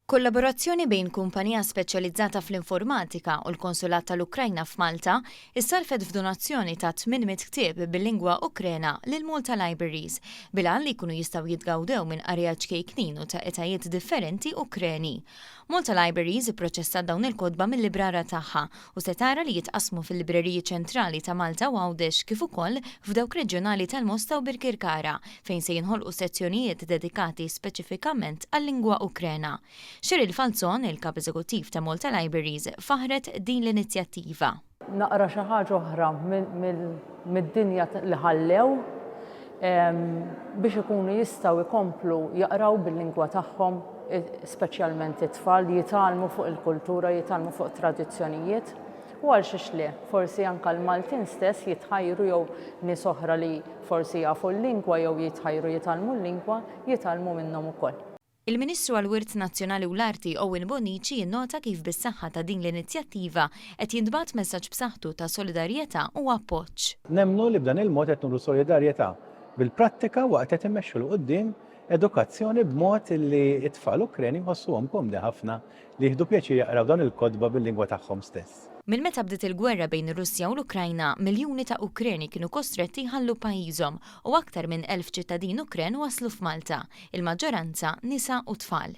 Kollaborazzjoni bejn kumpanija speċjalizzata fl-informatika u l-Konsulat tal-Ukrajna f'Malta issarfet f'donazzjoni ta' 800 ktieb bil-lingwa Ukrena lil Malta Libraries bil-għan li jkunu jistgħu jitgawdew minn qarrejja ċkejknin u ta' etajiet differenti Ukreni. Malta Libraries ipproċessat dawn il-kotba mil-librara tagħha u se tara li jitqassmu fil-libreriji ċentrali ta' Malta u Għawdex kif ukoll f'dawk reġjonali tal-Mosta u Birkirkara fejn se jinħolqu sezzjonijiet dedikati speċifikament għal-lingwa Ukrena. Cheryl Falzon, il-Kap Eżekuttiv ta' Malta Libraries, faħħret din l-inizjattiva. Naqra xi ħaġa oħra mid-dinja li ħallew biex ikunu jistgħu jkomplu jaqraw bil-lingwa tagħhom, speċjalment it-tfal, jitgħallmu fuq il-kultura, jitgħallmu fuq it-tradizzjonijiet. U għal xiex le, forsi anke l-Maltin stess jitħajru jew nies oħra li forsi jafu l-lingwa jew jitħajru jitgħallmu l-lingwa, jitgħallmu minnhom ukoll. Il-Ministru għall-Wirt Nazzjonali u l-Arti Owen Bonnici jinnota kif bis-saħħa ta' din l-inizjattiva qed jintbagħat messaġġ b'saħħtu ta' solidarjetà u appoġġ. Nemmnu li b'dan il-mod qed nuru solidarjetà bil-prattika waqt qed immexxu 'l quddiem edukazzjoni b'mod li t-tfal Ukreni jħossuhom komdi ħafna li jieħdu pjaċir jaqraw dawn il-kotba bil-lingwa tagħhom stess. Minn meta bdiet il-gwerra bejn ir-Russja u l-Ukrajna, miljuni ta' Ukreni kienu kostretti jħallu pajjiżhom u aktar minn 1,000 ċittadin Ukren waslu f'Malta, il-maġġoranza nisa u tfal.